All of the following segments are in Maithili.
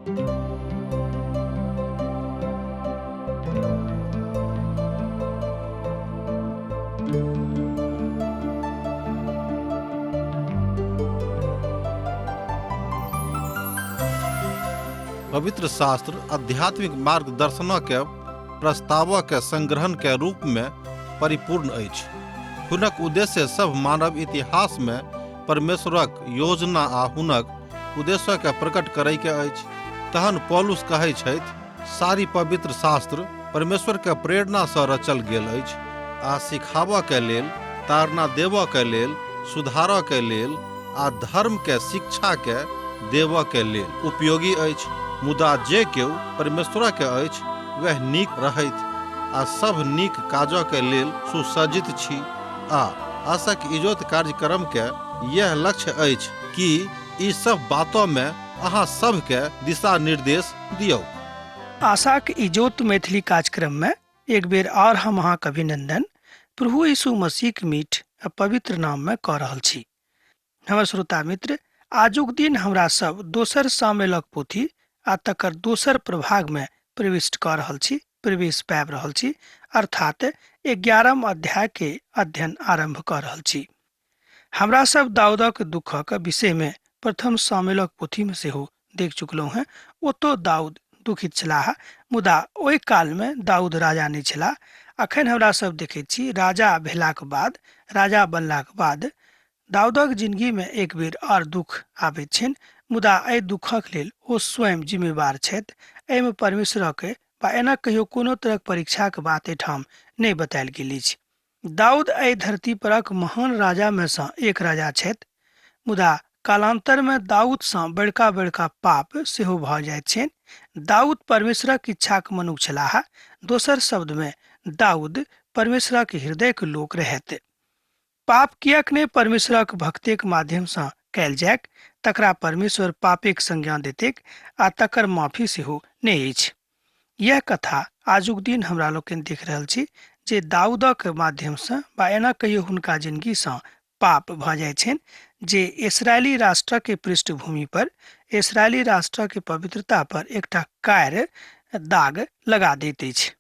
पवित्र शास्त्र आध्यात्मिक मार्गदर्शनक प्रस्तावक संग्रहण के रूप में परिपूर्ण अछि। हुनक उद्देश्य सभ मानव इतिहास में परमेश्वरक योजना आ हुनक उद्देश्य के प्रकट करय के अछि। तहन पौलुस कहै छथि, सारी पवित्र शास्त्र परमेश्वर के प्रेरणा सँ रचल गेल अछि आ सिखाबऽ के लेल, ताड़ना देबऽ के लेल, सुधारऽ के लेल आ धर्म के शिक्षा के देबऽ के लेल उपयोगी अछि। मुदा जे केओ परमेश्वर के अछि वएह नीक रहथि आ सभ नीक काजऽ के लेल सुसज्जित छी। आ आशक इजोत कार्यक्रम के यैह लक्ष्य अछि कि ई सभ बातऽ मे अहाँ सभ के दिशा निर्देश दियौ। आशाक इजोत मैथिली कार्यक्रम में एक बेर और हम अहाँक अभिनंदन प्रभु यीशु मसीहक मीठ आ पवित्र नाम में कऽ रहल छी। हमर श्रोता मित्र, आजुक दिन हमरा सब दोसर सामेलक पोथी आ तकर दोसर प्रभाग में प्रविष्ट कऽ रहल छी, प्रवेश पाबि रहल छी, अर्थात 11 अध्याय के अध्ययन आरंभ कऽ रहल छी। हमरा सब दाऊदक दुखक विषय में प्रथम सामेलक पोथी में सेहो देख चुकलहुँ हेँ। ओतौ दाऊद दुखित छलाह, मुदा ओहि काल में दाऊद राजा नहि छलाह। अखन हमरा सब देखैत छी राजा भेलाक बाद, राजा बनलाक बाद दाऊदक जिंदगी में एक बेर आर दुख आबैत छनि, मुदा एहि दुखक लेल ओ स्वयं जिम्मेवार छथि। एहिमे परमेश्वरक वा एना कहियो कोनो तरहक परीक्षाक बात एहिठाम नहि बतायल गेल अछि। दाऊद एहि धरती परक महान राजा में सँ एक राजा छथि, मुदा कालांतर में दाऊद सँ बड़का बड़का पाप सेहो भऽ जाइत छनि। दाऊद परमेश्वरक इच्छाक मनुख छलाह। दोसर शब्द में दाऊद परमेश्वरक हृदयक लोक रहथि। पाप किएक नहि परमेश्वरक भक्तिक माध्यम सँ कयल जायक, तकरा परमेश्वर पापेक संज्ञा देतेक आ तकर माफी सेहो नहि अछि। यह कथा आजुक दिन हमरा लोकनि देख रहल छी जे दाऊदक माध्यम सँ वा एना कहियो हुनका जिंदगी सँ पाप भऽ जाइत छनि जे इसराइली राष्ट्रक पृष्ठभूमि पर, इसराइली राष्ट्रक पवित्रता पर एकटा कार दाग लगा दैत अछि।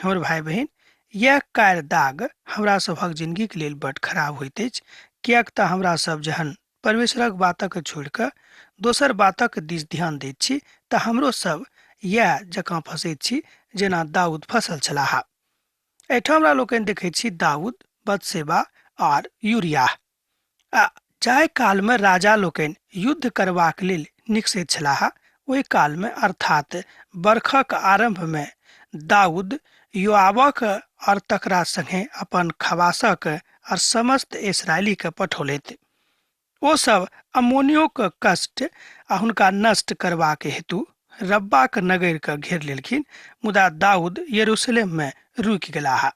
हमर भाई बहिन, यह कार दाग हमरा सभक जिंदगीक लेल बड खराब होइत अछि, किएक तऽ हमरा सब जहन परमेश्वरक बातक छोड़ि कऽ दोसर बातक दिस ध्यान दैत छी तऽ हमरो सब यैह जकाँ फँसैत छी जेना दाऊद फँसल छलाह। एहिठाम हमरा लोकनि देखैत छी दाऊद, बतसेबा आर यूरियाह। आ जाहि कालमे राजा लोकनि युद्ध करबाक लेल निकसैत छलाह ओहि कालमे अर्थात बरखक आरंभमे दाऊद योआबक और तकरा संगे अपन खवासक और समस्त इसराइलीके पठौलथि। ओ सब अम्मोनियोक कष्ट आ हुनका नष्ट करबाक हेतु रब्बाक नगरके घेर लेलखिन, मुदा दाऊद यरूशलेममे रुकि गेलाह।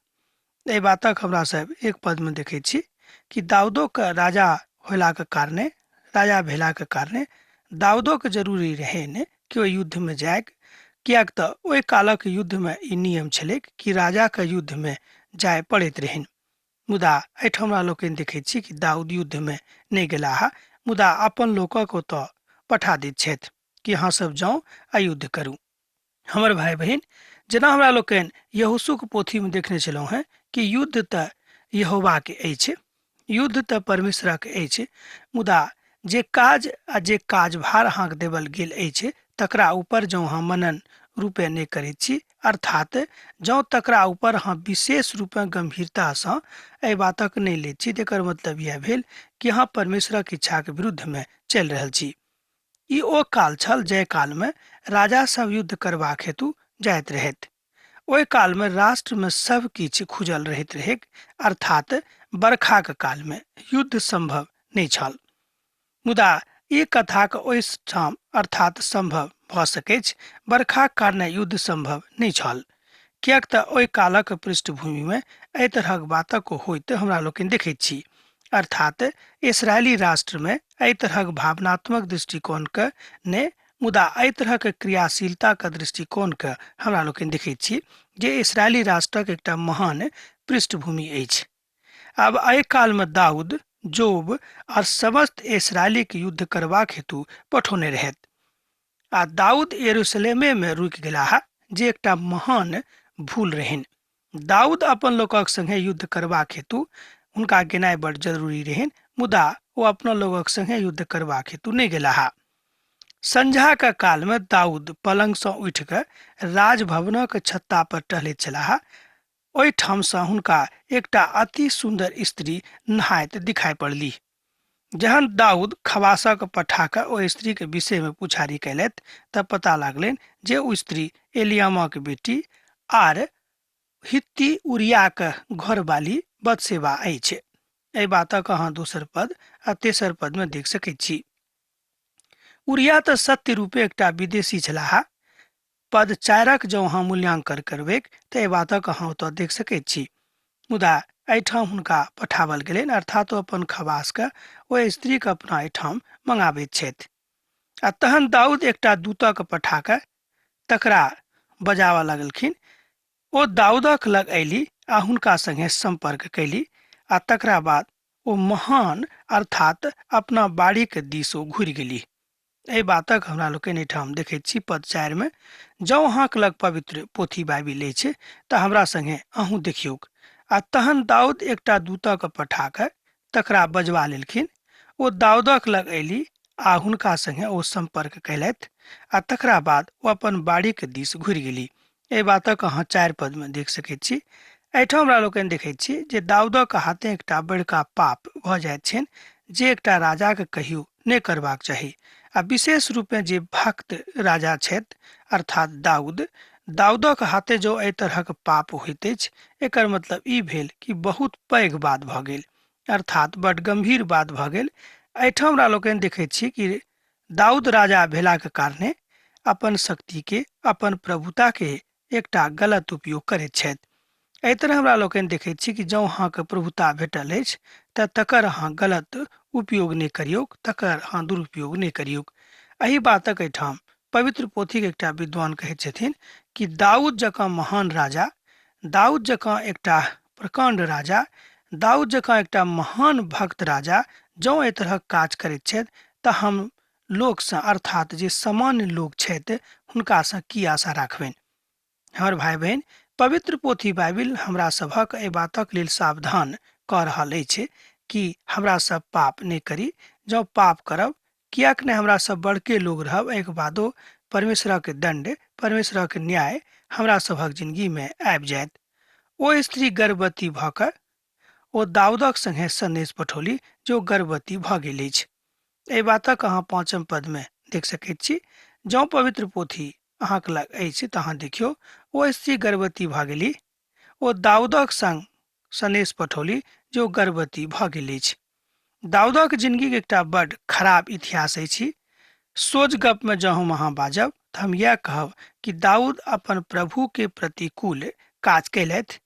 एहि बातक हमरा सब एक पदमे देखै छी कि दाऊदोके राजा होलाके कारणे, राजा भेलाके कारणे दाऊदोके जरूरी रहै ने कि ओहि युद्धमे जायके, किएक तऽ ओहि कालक युद्धमे ई नियम छलैक कि राजाके युद्धमे जाय पड़ैत रहनि। मुदा एहिठाम हमरा लोकनि देखैत छी कि दाऊद युद्धमे नहि गेलाह, मुदा अपन लोकक ओतऽ पठा दैत छथि कि अहाँ सब जाउ आ युद्ध करू। हमर भाई बहिन, जेना हमरा लोकनि यहोशूक पोथीमे देखने छलहुँ हेँ कि युद्ध तऽ यहोवाके अछि, युद्ध तऽ परमेश्वरक अछि, मुदा जे काज आ जे काजभार अहाँके देवल गेल अछि तकरा ऊपर जँ अहाँ मनन रूपे नहि करैत छी, अर्थात जँ तकरा ऊपर अहाँ विशेष रूपे गंभीरतासँ एहि बातक नहि लैत छी, तकर मतलब इएह भेल कि अहाँ परमेश्वरक इच्छाके विरुद्धमे चलि रहल छी। ई ओ काल छल जाहि कालमे राजा सब युद्ध करबाक हेतु जाइत रहथि। ओहि कालमे राष्ट्रमे सब किछु खुजल रहैत रहैक, अर्थात बरखाक कालमे युद्ध संभव नहि छल। मुदा ई कथाक ओहि ठाम अर्थात संभव भऽ सकैछ, बरखाक कारणे युद्ध संभव नहि छल, किएक तऽ ओहि कालक पृष्ठभूमिमे एहि तरहक बातक होइत हमरा लोकनि देखैत छी। अर्थात इसराइली राष्ट्रमे एहि तरहक भावनात्मक दृष्टिकोणके नहि, मुदा एहि तरहक क्रियाशीलताके दृष्टिकोणके हमरा लोकनि देखैत छी जे इसराइली राष्ट्रक एकटा महान पृष्ठभूमि अछि। आब एहि कालमे दाऊद जोब और समस्त इसराइलीके युद्ध करबाक हेतु पठौने रहथि। आ दाऊद यरूशलेमे मे रुकि गेलाह, जे एकटा महान भूल रहनि। दाऊद अपन लोकक संगे युद्ध करबाक हेतु हुनका गेनाइ बड़ जरूरी रहनि, मुदा ओ अपना लोकक संगे युद्ध करबाक हेतु नहि गेलाह। संझाक काल मे दाऊद पलंग सँ उठि कऽ राजभवनक छत्ता पर टहलैत छलाह। ओहिठाम सँ हुनका एकटा अति सुन्दर स्त्री नहाइत दिखाई पड़ली। जहन दाऊद खवासक पठा कऽ ओहि स्त्रीके विषयमे पुछारी कयलथि तऽ पता लागलनि जे ओ स्त्री एलियामाक बेटी आर हित्ती उरियाक घरवाली बतसेबा अछि। एहि बातक अहाँ दोसर पद आ तेसर पदमे देख सकैत छी। उरिया तऽ सत्य रूपे एकटा विदेशी छलाह। पद 4 जँ अहाँ मूल्यांकन करबैक तऽ एहि बातक अहाँ ओतऽ देख सकैत छी। मुदा एहिठाम हुनका पठाओल गेलनि, अर्थात ओ अपन खवासके ओहि स्त्रीके अपना एहिठाम मंगाबैत छथि। आ तहन दाऊद एकटा दूतक पठा कऽ तकरा बजाबऽ लगलखिन। ओ दाऊदक लग अयली आ हुनका संगे सम्पर्क कैली आ तकरा बाद ओ महान अर्थात अपना बाड़ीक दिस ओ घुरि गेली। एहि बातक हमरा लोकनि एहिठाम देखैत छी पद 4 मे। जँ अहाँक लग पवित्र पोथी बाइबिल अछि तऽ हमरा संगे अहूँ देखियौक। आ तहन दाऊद एकटा दूतक पठा कऽ तकरा बजबा लेलखिन। ओ दाऊदक लग अयली आ हुनका संगे ओ सम्पर्क कयलथि आ तकरा बाद ओ अपन बाड़ीक दिस घुरि गेली। एहि बातक अहाँ 4 पद मे देख सकैत छी। एहिठाम हमरा लोकनि देखैत छी जे दाऊदक हाथे एकटा बड़का पाप भऽ जाइत छनि, जे एकटा राजाके कहियो नहि करबाक चाही। आ विशेष रूपे जे भक्त राजा छथि अर्थात दाऊद, दाऊदक हाथे जो एहि तरहक पाप होइत अछि, एकर मतलब ई भेल कि बहुत पैघ बात भऽ गेल, अर्थात बड गंभीर बात भऽ गेल। एहिठाम हमरा लोकनि देखैत छी कि दाऊद राजा भेलाक कारणे अपन शक्ति के, अपन प्रभुता के एकटा गलत उपयोग करैत छथि। एहि तरह हमरा लोकनि देखैत छी कि जँ अहाँके प्रभुता भेटल अछि तऽ तकर अहाँ गलत उपयोग नहि करियौक, तकर अहाँ दुरुपयोग नहि करियौक। एहि बातक एहिठाम पवित्र पोथीके एकटा विद्वान कहैत छथिन कि दाऊद जकाँ महान राजा, दाऊद जकाँ एकटा प्रकाण्ड राजा, दाऊद जकाँ एकटा महान भक्त राजा जँ एहि तरहक काज करैत छथि तऽ हम लोकसँ अर्थात जे सामान्य लोक छथि हुनकासँ की आशा राखबनि। हमर भाई बहिन, पवित्र पोथी बाइबिल हमरा सभक एहि बातक लेल सावधान कऽ रहल अछि कि हमरा सब पाप नहि करी। जँ पाप करब, किएक नहि हमरा सब बड़के लोग रहब, एहिके बादो परमेश्वरक दंड, परमेश्वरक न्याय हमरा सभक जिंदगी में आबि जायत। ओ स्त्री गर्भवती भऽ कऽ ओ दाऊदक संगे संदेश पठौली जे ओ गर्भवती भऽ गेल अछि। एहि बातक अहाँ 5 पद में देख सकैत छी। जँ पवित्र पोथी अहाँके लग अछि तऽ अहाँ देखियौ, ओ स्त्री गर्भवती भऽ गेली, ओ दाऊदक संग संदेश पठौली जे ओ गर्भवती भऽ गेल अछि। दाऊदक जिंदगीके एकटा बड खराब इतिहास अछि। सोझ गपमे जँ हम अहाँ बाजब तऽ हम इएह कहब कि दाऊद अपन प्रभुके प्रतिकूल काज कयलथि,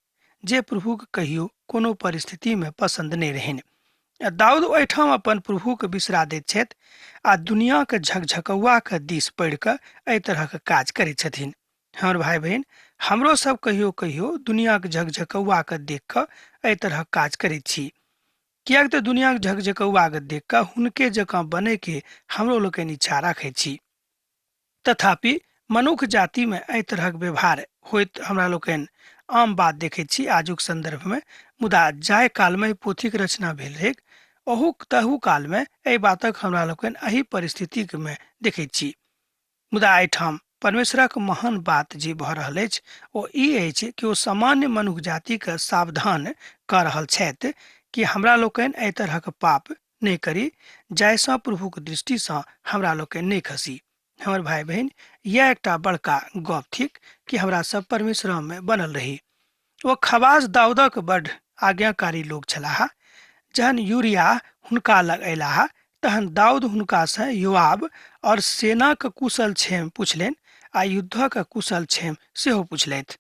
जे प्रभुके कहियो कोनो परिस्थितिमे पसन्द नहि रहनि। दाऊद ओहिठाम अपन प्रभुके बिसरा दैत छथि आ दुनियाके झकझकौआके दिस पढ़ि कऽ एहि तरहक काज करैत छथिन। हमर भाई बहिन, हमरो सब कहियो कहियो दुनियाके झकझकौआके देख कऽ एहि तरहक काज करैत छी, किएक तऽ दुनियाके झकझकौआके देख कऽ हुनके जकाँ बनैके हमरो लोकनि इच्छा राखैत छी। तथापि मनुख जातिमे एहि तरहक व्यवहार होइत हमरा लोकनि आम बात देखैत छी आजुक संदर्भमे, मुदा जाहि कालमे एहि पोथीक रचना भेल रहैक तहू कालमे एहि बातक हमरा लोकनि एहि परिस्थितिमे देखैत छी। मुदा एहिठाम परमेश्वरक महान बात जे भऽ रहल अछि ओ ई अछि कि ओ सामान्य मनुख जातिके सावधान कऽ रहल छथि कि हमरा लोकनि एहि तरहक पाप नहि करी, जाहिसँ प्रभुक दृष्टिसँ हमरा लोकनि नहि खसी। हमर भाई बहिन, यह एकटा बड़का गप थिक कि हमरा सब परमेश्वरमे बनल रही। ओ खवास दाऊदक बड आज्ञाकारी लोक छलाह। जहन यूरिया हुनका लग अयलाह तहन दाऊद हुनकासँ योआब और सेनाक कुशल क्षेम पुछलनि आ युद्धक कुशल क्षेम सेहो पुछलथि।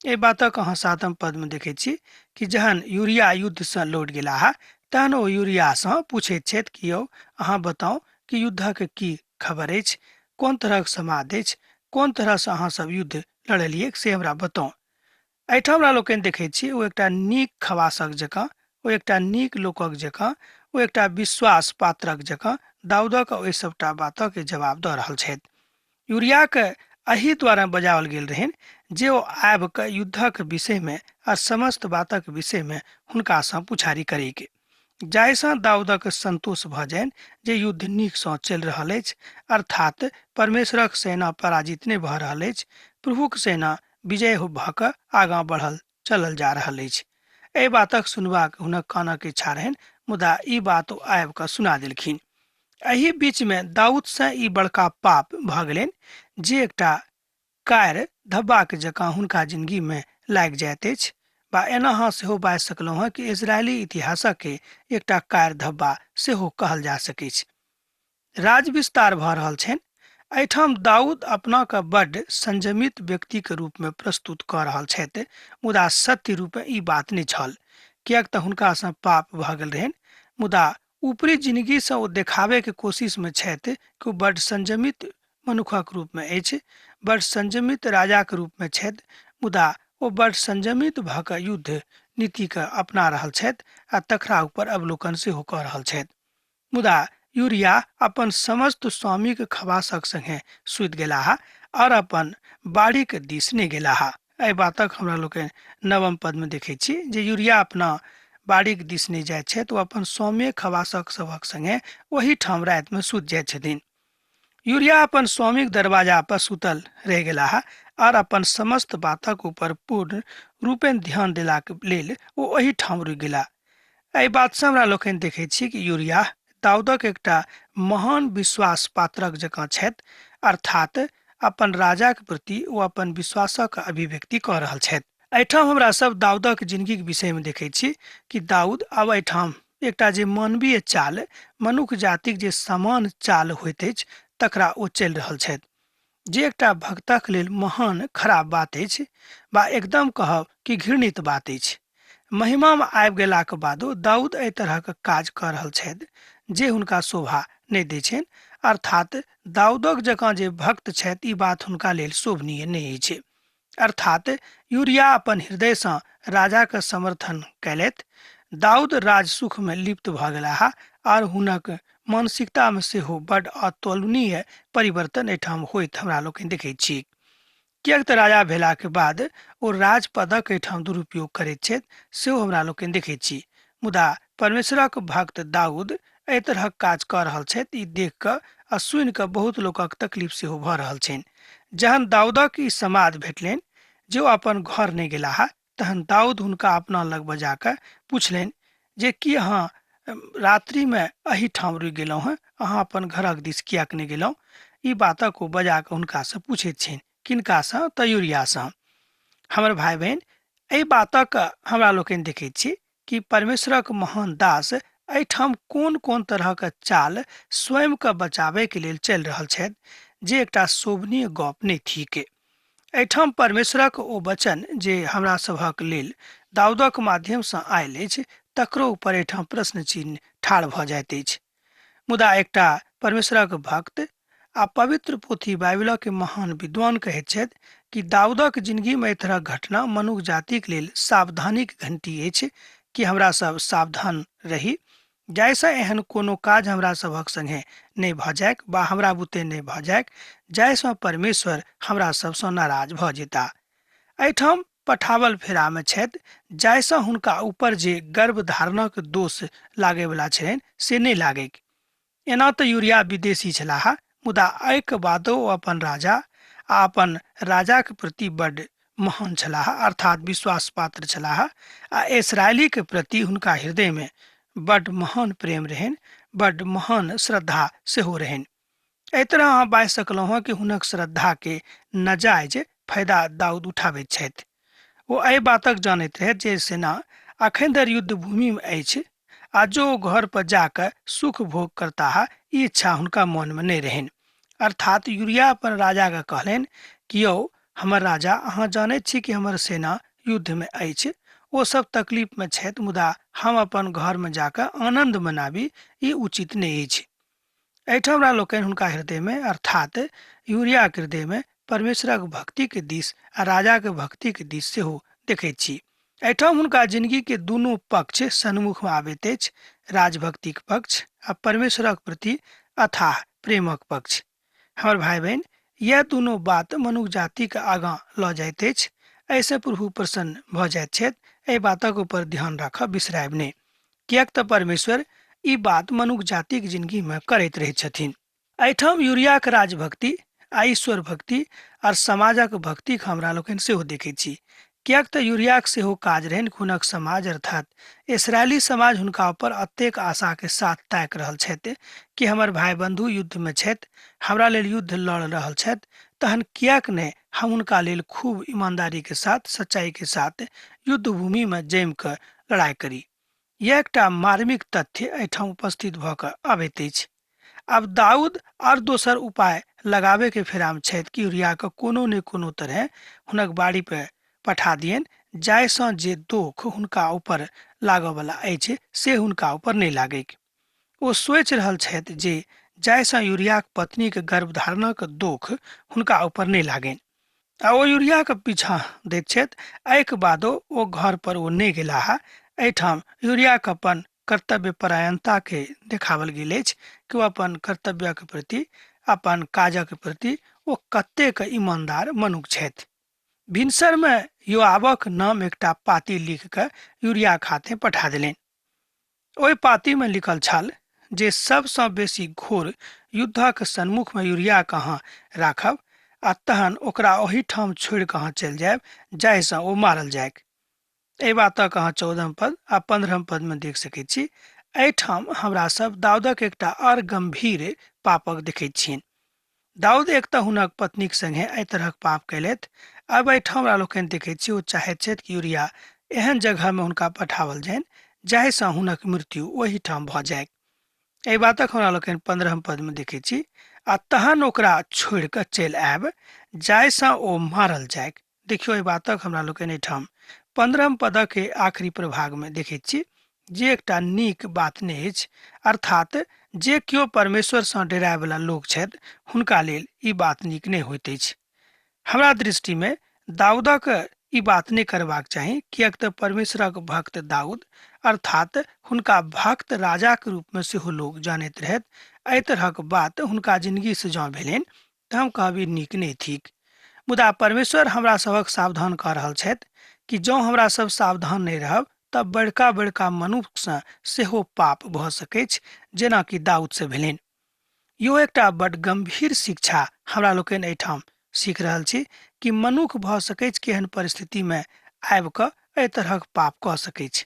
एहि बातक अहाँ 7 पदमे देखैत छी कि जहन यूरिया युद्धसँ लौट गेलाह तहन ओ यूरियासँ पूछैत छथि कि यौ अहाँ बताउ कि युद्धक की खबर अछि, कोन तरहक समाद अछि, कोन तरहसँ अहाँ सब युद्ध लड़लियै से हमरा बताउ। एहिठाम हमरा लोकनि देखैत छी ओ एकटा नीक खवासक जकाँ, ओ एकटा नीक लोकक जकाँ, ओ एकटा विश्वास पात्रक जकाँ दाऊदक ओहि सबटा बातक जवाब दऽ रहल छथि। यूरियाके एहि द्वारा बजाओल गेल रहनि जे ओ आबि कऽ युद्धक विषयमे आ समस्त बातक विषयमे हुनकासँ पुछारी करैके, जाहिसँ दाऊदक संतोष भऽ जानि जे युद्ध नीकसँ चलि रहल अछि, अर्थात परमेश्वरक सेना पराजित नहि भऽ रहल अछि, प्रभुक सेना विजय भऽ कऽ आगाँ बढ़ल चलल जा रहल अछि। एहि बातक सुनबाक हुनक कानक इच्छा रहनि, मुदा ई बात ओ आबि कऽ सुना देलखिन। एहि बीचमे दाऊदसँ ई बड़का पाप भऽ गेलनि जे एकटा कार धब्बाक जकाँ हुनका जिंदगीमे लागि जाइत अछि, बा एना अहाँ सेहो बाजि सकलहुँ हँ कि इजरायली इतिहासके एकटा कार धब्बा सेहो कहल जा सकैछ। राज विस्तार भऽ रहल छनि। एहिठाम दाऊद अपनाके बड्ड संयमित व्यक्तिके रूपमे प्रस्तुत कऽ रहल छथि, मुदा सत्य रूपे ई बात नहि छल, किएक तऽ हुनकासँ पाप भऽ गेल रहनि। मुदा ऊपरी जिंदगीसँ ओ देखाबैके कोशिशमे छथि कि ओ बड्ड संयमित मनुखक रूपमे अछि, बड्ड संयमित राजाके रूपमे छथि, मुदा ओ बड्ड संयमित भऽ कऽ युद्ध नीतिके अपना रहल छथि आ तकरा ऊपर अवलोकन सेहो कऽ रहल छथि। मुदा यूरिया अपन समस्त स्वामीक खबासक संगे सुति गेलाह और अपन बाड़ीक दिस नहि गेलाह। एहि बातक हमरा लोकनि नवम पदमे देखै छी जे यूरिया अपना बाड़ीक दिस नहि जाइत छथि, ओ अपन स्वामी खबासक सभक संगे ओहि ठाम रातिमे सुति जाइत छथिन। यूरिया अपन स्वामीक दरवाजा पर सुतल रहि गेलाह और अपन समस्त बातक ऊपर पूर्ण रूपेण ध्यान देलाक लेल ओ ओहि ठाम रुकि गेला। एहि बातसँ हमरा लोकनि देखै छी कि यूरिया दाऊदक एकटा महान विश्वास पात्रक जकाँ छथि, अर्थात अपन राजाक प्रति ओ अपन विश्वासक अभिव्यक्ति कऽ रहल छथि। एहिठाम हमरा सब दाऊदक जिंदगीक विषयमे देखै छी कि दाऊद आब एहिठाम एकटा जे मानवीय चाल, मनुख जातिक जे समान चाल होइत अछि तकरा ओ चलि रहल छथि, जे एकटा भक्तक लेल महान खराब बात अछि बा एकदम कहब कि घृणित बात अछि। महिमामे आबि गेलाक बादो दाऊद एहि तरहक काज कऽ रहल छथि जे हुनका शोभा नहि दै छनि, अर्थात दाऊदक जकाँ जे भक्त छथि ई बात हुनका लेल शोभनीय नहि अछि। अर्थात यूरिया अपन हृदयसँ राजाक समर्थन कयलथि। दाऊद राजसुखमे लिप्त भऽ गेलाह आर हुनक मानसिकतामे सेहो बड्ड अतुलनीय परिवर्तन एहिठाम होइत हमरा लोकनि देखैत छी, किएक तऽ राजा भेलाके बाद ओ राजपदक एहिठाम दुरुपयोग करैत छथि सेहो हमरा लोकनि देखैत छी। मुदा परमेश्वरक भक्त दाऊद एहि तरहक काज कऽ रहल छथि ई देख कऽ आ सुनि कऽ बहुत लोकक तकलीफ सेहो भऽ रहल छनि। जहन दाऊदक ई समाद भेटलनि जे ओ अपन घर नहि गेलाह, तहन दाऊद हुनका अपना लग बजा कऽ पुछलनि जे की अहाँ रात्रिमे एहिठाम रुकि गेलहुँ हँ, अहाँ अपन घरक दिस किएक नहि गेलहुँ? ई बातक ओ बजा कऽ हुनकासँ पूछैत छनि। किनकासँ? तऽ यूरियासँ। हमर भाय बहिन, एहि बातक हमरा लोकनि देखैत छी कि परमेश्वरक महान दास एहिठाम कोन कोन तरहक चाल स्वयंके बचाबैके लेल चलि रहल छथि, जे एकटा शोभनीय गप नहि थिक। एहिठाम परमेश्वरक ओ वचन जे हमरा सभक लेल दाऊदक माध्यमसँ आयल अछि तकरो ऊपर एहिठाम प्रश्न चिन्ह ठाढ़ भऽ जाइत अछि। मुदा एकटा परमेश्वरक भक्त आ पवित्र पोथी बाइबिलक महान विद्वान कहैत छथि कि दाऊदक जिंदगीमे एहि तरहक घटना मनुख जातिक लेल सावधानीक घंटी अछि कि हमरा सब सावधान रही, जाहिसँ एहन कोनो काज हमरा सभक संगे नहि भऽ जाइक वा हमरा बुते नहि भऽ जाइक जाहिसँ परमेश्वर हमरा सबसँ नाराज भऽ जेता। एहिठाम पठावल फेरामे छथि जाहिसँ हुनका ऊपर जे गर्भधारणक दोष लागैवला छलनि से नहि लागैक। एना तऽ यूरिया विदेशी छलाह, मुदा एहिके बादो ओ अपन राजा आ अपन राजाक प्रति बड्ड महान छलाह, अर्थात विश्वास पात्र छलाह आ इसराइलीके प्रति हुनका हृदयमे बड्ड महान प्रेम रहनि, बड्ड महान श्रद्धा सेहो रहनि। एहि तरह अहाँ बाजि सकलहुँ हँ कि हुनक श्रद्धाके नाजायज फायदा दाऊद उठाबैत छथि। ओ एहि बातक जानैत रहथि जे सेना अखन धरि युद्ध भूमिमे अछि आ जो ओ घर पर जाकऽ सुख भोग करताह ई इच्छा हुनका मनमे नहि रहनि। अर्थात यूरिया अपन राजाके कहलनि कि यौ हमर राजा, अहाँ जानैत छी कि हमर सेना युद्धमे अछि, ओ सब तकलीफमे छथि, मुदा हम अपन घरमे जाकऽ आनन्द मनाबी ई उचित नहि अछि। एहिठाम हमरा लोकनि हुनका हृदयमे अर्थात यूरियाके हृदयमे परमेश्वरक भक्तिके दिस आ राजाके भक्तिके दिस सेहो देखैत छी। एहिठाम हुनका जिंदगीके दुनू पक्ष सन्मुखमे आबैत अछि, राजभक्तिक पक्ष आ परमेश्वरक प्रति अथाह प्रेमक पक्ष। हमर भाय बहिन, इएह दुनू बात मनुख जातिके आगाँ लऽ जाइत अछि। एहिसँ प्रभु प्रसन्न भऽ जाइत छथि। एहि बातक ऊपर ध्यान राखब बिसरायब नहि, किएक तऽ परमेश्वर ई बात मनुख जातिक जिंदगीमे करैत रहैत छथिन। एहिठाम यूरियाके राजभक्ति आ ईश्वर भक्ति आर समाजक भक्तिक हमरा लोकनि सेहो देखैत छी, किएक तऽ यूरियाके सेहो काज रहनि हुनक समाज अर्थात इसराइली समाज हुनका ऊपर अतेक आशाके साथ ताकि रहल छथि कि हमर भाई बंधु युद्धमे छथि, हमरा लेल युद्ध लड़ रहल छथि, तहन किएक नहि हम हुनका लेल खूब ईमानदारीके साथ सच्चाईके साथ युद्ध भूमिमे जमि कऽ लड़ाइ करी। यह एकटा मार्मिक तथ्य एहिठाम उपस्थित भऽ कऽ अबैत अछि। आब दाऊद आर दोसर उपाय लगाबे के फेराम छथि कि यूरिया के कोनो ने कोनो तरह हुनक बाड़ी पे पठा दियनि, जाहिसँ जे दोख हुनका ऊपर लागऽवला अछि से हुनका ऊपर नहि लागैक। ओ सोचि रहल छथि जे जाहिसँ यूरियाक पत्नीक गर्भधारणक दोख हुनका ऊपर नहि लागनि। आ ओ यूरियाके पीछाँ दैत छथि। एहिके बादो ओ घर पर ओ नहि गेलाह। एहिठाम यूरियाके अपन कर्तव्य परायणताके देखावल गेल अछि कि ओ अपन कर्तव्यके प्रति, अपन काजक प्रति ओ कतेक ईमानदार मनुख छथि। भिनसरमे योआबक नाम एकटा पाती लिख कऽ यूरियाक हाथे पठा देलनि। ओहि पातीमे लिखल छल जे सबसँ बेसी घोर युद्धक सन्मुखमे यूरियाके अहाँ राखब आ तहन ओकरा ओहिठाम छोड़ि कऽ अहाँ चलि जायब जाहिसँ ओ मारल जाइक। एहि बातक अहाँ 14 पद आ 15 पदमे देख सकैत छी। एहिठाम हमरा सब दाऊदक एकटा आओर गंभीर पापक देखैत छियनि। दाऊद एक तऽ हुनक पत्नीक संगे एहि तरहक पाप कयलथि। अब एहिठाम हमरा लोकनि देखैत छी ओ चाहैत छथि कि यूरिया एहन जगहमे हुनका पठाओल जानि जाहिसँ हुनक मृत्यु ओहिठाम भऽ जाय। एहि बातक हमरा लोकनि 15 पदमे देखैत छी, आ तहन ओकरा छोड़ि कऽ चलि आयब जाहिसँ ओ मारल जाय। देखियौ, एहि बातक हमरा लोकनि एहिठाम 15 पदक आखिरी प्रभागमे देखैत छी जे एकटा नीक बात नहि अछि, अर्थात जे केओ परमेश्वरसँ डरायवला लोक छथि हुनका लेल ई बात नीक नहि होइत अछि। हमरा दृष्टिमे दाऊदक ई बात नहि करबाक चाही, किएक तऽ परमेश्वरक भक्त दाऊद अर्थात हुनका भक्त राजाक रूपमे सेहो लोक जानैत रहथि। एहि तरहक बात हुनका जिंदगीसँ जँ भेलनि तऽ हम कहब ई नीक नहि थिक। मुदा परमेश्वर हमरा सभक सावधान कऽ रहल छथि कि जँ हमरा सब सावधान नहि रहब तऽ बड़का बड़का मनुष्यसँ सेहो पाप भऽ सकैछ, जेनाकि दाऊदसँ भेलनि। यो एकटा बड गंभीर शिक्षा हमरा लोकनि एहिठाम सीख रहल छी कि मनुख भऽ सकैछ केहन परिस्थितिमे आबि कऽ एहि तरहक पाप कऽ सकैछ।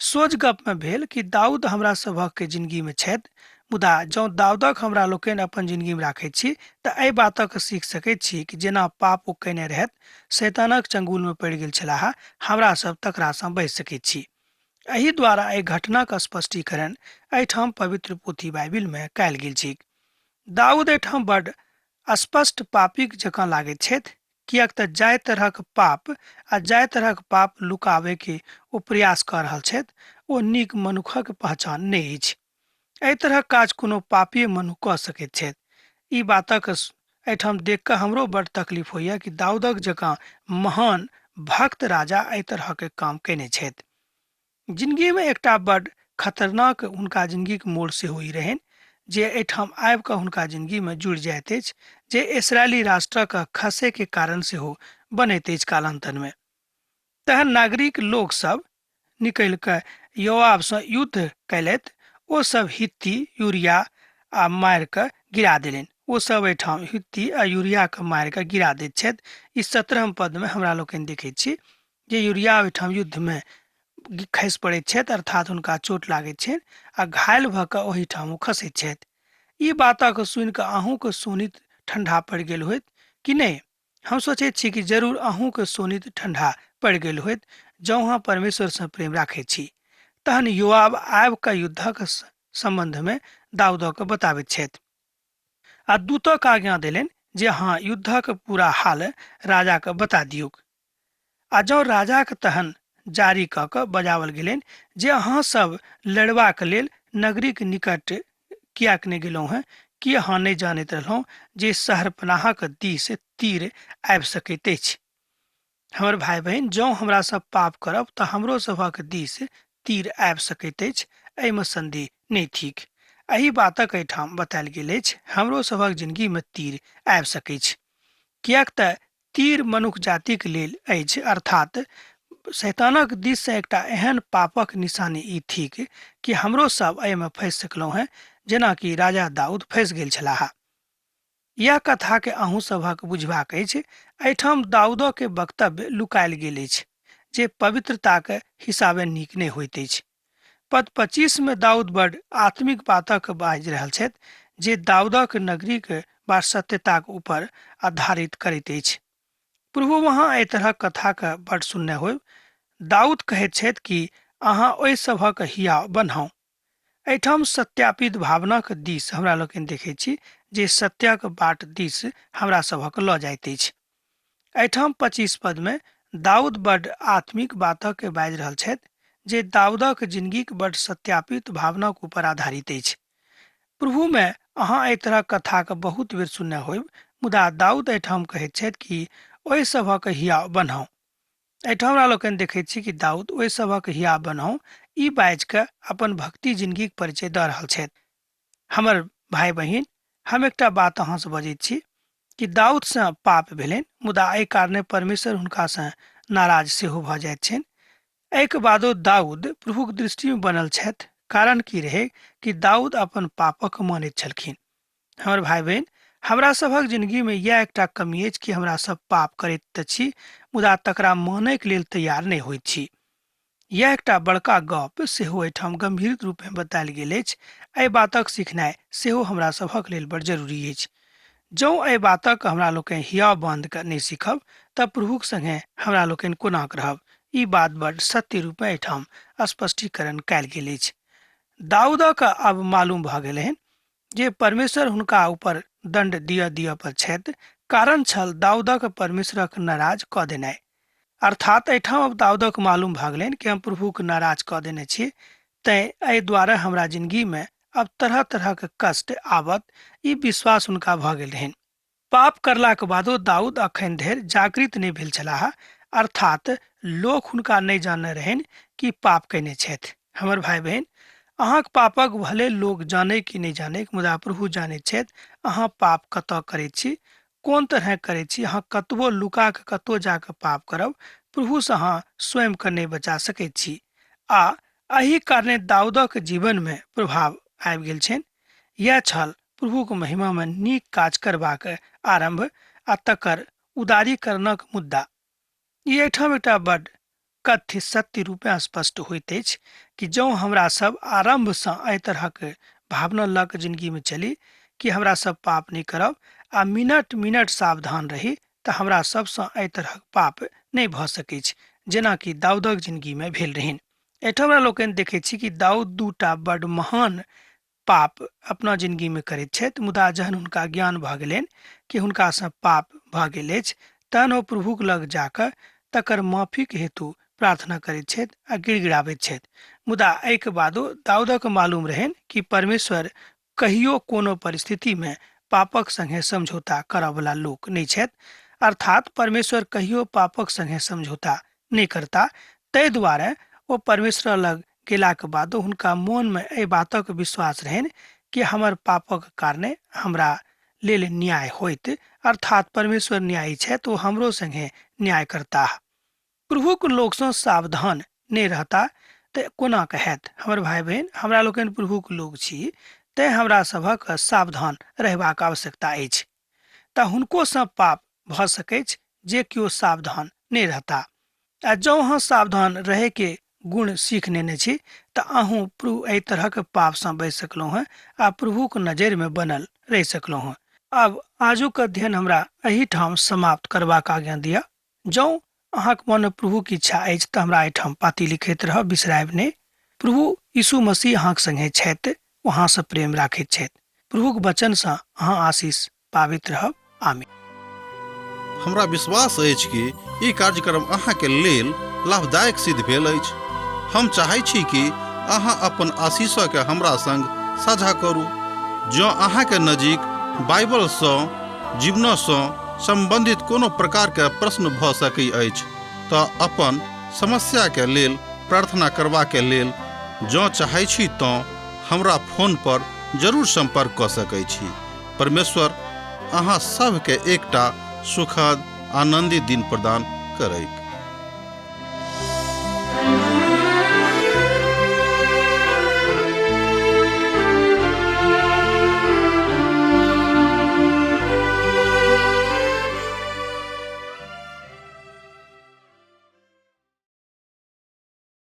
सोझ गपमे भेल कि दाऊद हमरा सभक जिंदगीमे छथि, मुदा जँ दाऊदक हमरा लोकनि अपन जिंदगीमे राखैत छी तऽ एहि बातक सीख सकैत छी कि जेना पाप ओ कयने रहथि, शैतानक चंगुलमे पड़ि गेल छलाह, हमरा सब तकरासँ बचि सकैत छी। एहि द्वारा एहि घटनाक स्पष्टीकरण एहिठाम पवित्र पोथी बाइबिलमे कयल गेल छैक। दाऊद एहिठाम बड स्पष्ट पापीक जकाँ लागैत छथि, किएक तऽ जाहि तरहक पाप आ जाहि तरहक पाप लुकाबैके ओ प्रयास कऽ रहल छथि ओ नीक मनुखक पहचान नहि अछि। एहि तरहक काज कोनो पापीय मनुख कऽ सकैत छथि। ई बातक एहिठाम देख कऽ हमरो बड तकलीफ होइए कि दाऊदक जकाँ महान भक्त राजा एहि तरहक काम कयने छथि। जिंदगीमे एकटा बड खतरनाक हुनका जिंदगीक मोड़ सेहो ई रहनि जे एहिठाम आबि कऽ हुनका जिंदगीमे जुड़ि जाइत अछि, जे इसराइली राष्ट्रक खसैके कारण सेहो बनैत अछि कालान्तरमे। तहन नागरिक लोक सब निकलि कऽ योआबसँ युद्ध कयलथि। ओ सब हित्ती यूरिया आ मारि कऽ गिरा देलनि। ओ सब एहिठाम हित्ती आ यूरियाके मारि कऽ गिरा दैत छथि। ई 17 पदमे हमरा लोकनि देखैत छी जे यूरिया ओहिठाम युद्धमे खसि पड़ैत छथि, अर्थात हुनका चोट लागैत छनि आ घायल भऽ कऽ ओहिठाम ओ खसैत छथि। ई बातक सुनि कऽ अहूँके शोणित ठंडा पड़ि गेल होइत कि नहि? हम सोचैत छी कि जरूर अहूँके शोणित ठंडा पड़ि गेल होइत जँ अहाँ परमेश्वरसँ प्रेम राखैत छी। तहन योआब आबि कऽ युद्धक सम्बन्धमे दाऊदके बताबैत छथि आ दूतक आज्ञा देलनि जे अहाँ युद्धक पूरा हाल राजाके बता दियौक। आ जँ राजाक तहन जारी कऽ कऽ बजाओल गेलनि जे अहाँ सब लड़बाक लेल नगरीक निकट किएक नहि गेलहुँ हेँ? की अहाँ नहि जानैत रहलहुँ जे शहरपनाहक दिस तीर आबि सकैत अछि? हमर भाय बहिन, जँ हमरा सब पाप करब तऽ हमरो सभक दिस तीर आबि सकैत अछि, एहिमे संदेह नहि थिक। एहि बातक एहिठाम बतायल गेल अछि, हमरो सभक जिंदगीमे तीर आबि सकैछ। किएक तऽ तीर मनुख जातिक लेल अछि, अर्थात शैतानक दिससँ एकटा एहन पापक निशानी ई थिक कि हमरो सब एहिमे फँसि सकलहुँ हेँ, जेना कि राजा दाऊद फँसि गेल छलाह। इएह कथाके अहूँ सभक बुझबाक अछि। एहिठाम दाऊदके वक्तव्य लुकायल गेल अछि जे पवित्रताक हिसाबे नीक नहि होइत अछि। पद 25 मे दाऊद बड आत्मिक बातक बाजि रहल छथि जे दाऊदक नगरीक वा सत्यताक ऊपर आधारित करैत अछि। प्रभु वहाँ एहि तरहक कथाक बड सुनने होयब। दाऊद कहैत छथि कि अहाँ ओहि सभक हियाव बन्हाउ। एहिठाम सत्यापित भावनाक दिस हमरा लोकनि देखैत छी जे सत्यक बाट दिस हमरा सभक लऽ जाइत अछि। एहिठाम 25 पदमे दाऊद बड आत्मिक बातक बाजि रहल छथि जे दाऊदक जिंदगीक बड सत्यापित भावनाक ऊपर आधारित अछि। प्रभुमे अहाँ एहि तरहक कथाक बहुत बेर सुनने होयब, मुदा दाऊद एहिठाम कहैत छथि कि ओहि सभक हियाव बन्हाउ। एहिठाम हमरा लोकनि देखैत छी कि दाऊद ओहि सभक हियाव बन्हाउ ई बाजि कऽ अपन भक्ति जिंदगीक परिचय दऽ रहल छथि। हमर भाय बहिन, हम एकटा बात अहाँसँ बजैत छी कि दाऊदसँ पाप भेलनि, मुदा एहि कारणे परमेश्वर हुनकासँ नाराज सेहो भऽ जाइत छनि। एहिके बादो दाऊद प्रभुक दृष्टिमे बनल छथि। कारण की रहै कि दाऊद अपन पापक मानैत छलखिन। हमर भाय बहिन, हमरा सभक जिंदगीमे इएह एकटा कमी अछि कि हमरा सब पाप करैत तऽ छी, मुदा तकरा मानैके लेल तैयार नहि होइत छी। इएह एकटा बड़का गप सेहो एहिठाम गम्भीर रूपमे बतायल गेल अछि। एहि बातक सिखनाइ सेहो हमरा सभक लेल बड़ जरूरी अछि। जौं एहि बातक हमरा लोकनि हियाव बाँधि कऽ नहि सीखब तऽ प्रभुक संगे हमरा लोकनि कोना रहब? ई बात बड़ सत्य रूपमे एहिठाम स्पष्टीकरण कयल गेल अछि। दाऊदक अब मालूम भऽ गेलनि जे परमेश्वर हुनका ऊपर दण्ड दिअ दिअ पर छथि। कारण छल दाऊदक परमेश्वरक नाराज कऽ देनाइ। अर्थात एहिठाम अब दाऊदक मालूम भऽ गेलनि कि हम प्रभुके नाराज कऽ देने छी, तैँ एहि दुआरे हमरा जिंदगीमे अब तरह तरहक कष्ट आबत, ई विश्वास हुनका भऽ गेल रहनि। पाप करलाक बादो दाऊद अखन धरि जागृत नहि भेल छलाह, अर्थात लोक हुनका नहि जानने रहनि कि पाप कयने छथि। हमर भाय बहिन, अहाँक पापक भले लोक जानै कि नहि जानै, मुदा प्रभु जानैत छथि अहाँ पाप कतऽ करैत छी, कोन तरहे करैत छी। अहाँ कतबो लुका कऽ कतबो जा कऽ पाप करब, प्रभुसँ अहाँ स्वयंके नहि बचा सकैत छी। आ एहि कारणे दाऊदक जीवनमे प्रभाव आबि गेल छनि। इएह छल प्रभुक महिमामे नीक काज करबाक आरम्भ आ तकर उदारीकरणक मुद्दा। ई एहिठाम एकटा बड कथ्य सत्य रूपेँ स्पष्ट होइत अछि कि जँ हमरा सब आरम्भसँ एहि तरहक भावना लऽ कऽ जिनगीमे चली कि हमरा सब पाप नहि करब आ मिनट मिनट सावधान रही, तऽ हमरा सबसँ एहि तरहक पाप नहि भऽ सकैछ जेना कि दाऊदक जिनगीमे भेल रहनि। एहिठाम हमरा लोकनि देखैत छी कि दाऊद दूटा बड महान पाप अपना जिनगीमे करैत छथि, मुदा जहन हुनका ज्ञान भऽ गेलनि कि हुनकासँ पाप भऽ गेल अछि, तहन ओ प्रभुक लग जाकऽ तकर माफीक हेतु प्रार्थना करैत छथि आ गिड़गिड़ाबैत छथि। मुदा एहिके बादो दाऊदक मालूम रहनि कि परमेश्वर कहियो कोनो परिस्थितिमे पापक संगे समझौता करऽवला लोक नहि छथि, अर्थात परमेश्वर कहियो पापक संगे समझौता नहि करता। ताहि दुआरे ओ परमेश्वर लग गेलाक बादो हुनका मोनमे एहि बातक विश्वास रहनि कि हमर पापक कारणे हमरा लेल न्याय होइत, अर्थात परमेश्वर न्यायी छथि, ओ हमरो संगे न्याय करताह। प्रभुक लोकसँ सावधान नहि रहता तऽ कोना कऽ हैत? हमर भाय बहिन, हमरा लोकनि प्रभुक लोक छी, तेँ हमरा सभक सावधान रहबाक आवश्यकता अछि। तऽ हुनकोसँ पाप भऽ सकैछ जे केओ सावधान नहि रहता। आ जँ अहाँ सावधान रहैके गुण सीख नेने छी तऽ अहूँ प्रभु एहि तरहक पापसँ बचि सकलहुँ हेँ आ प्रभुक नजरिमे बनल रहि सकलहुँ हेँ। आब आजुक अध्ययन हमरा एहिठाम समाप्त करबाक आज्ञा दिअ। जँ अहाँक मनमे प्रभुक इच्छा अछि तऽ हमरा एहिठाम पाती लिखैत रहब, बिसरायब नहि। प्रभु यीशु मसीह अहाँक संगे छथि, ओ अहाँसँ प्रेम राखैत छथि। प्रभुक वचनसँ अहाँ आशीष पाबैत रहब। आमीन। हमरा विश्वास अछि कि ई कार्यक्रम अहाँके लेल लाभदायक सिद्ध भेल अछि। हम चाहै छी कि अहाँ अपन आशीषके हमरा संग साझा करू। जँ अहाँके नजीक बाइबलसँ जीवनसँ सम्बन्धित कोनो प्रकारके प्रश्न भऽ सकै अछि तऽ अपन समस्याके लेल प्रार्थना करबाके लेल जँ चाहै छी तँ हमरा फोन पर जरूर सम्पर्क कऽ सकै छी। परमेश्वर अहाँ सभके एकटा सुखद आनंदित दिन प्रदान करैक।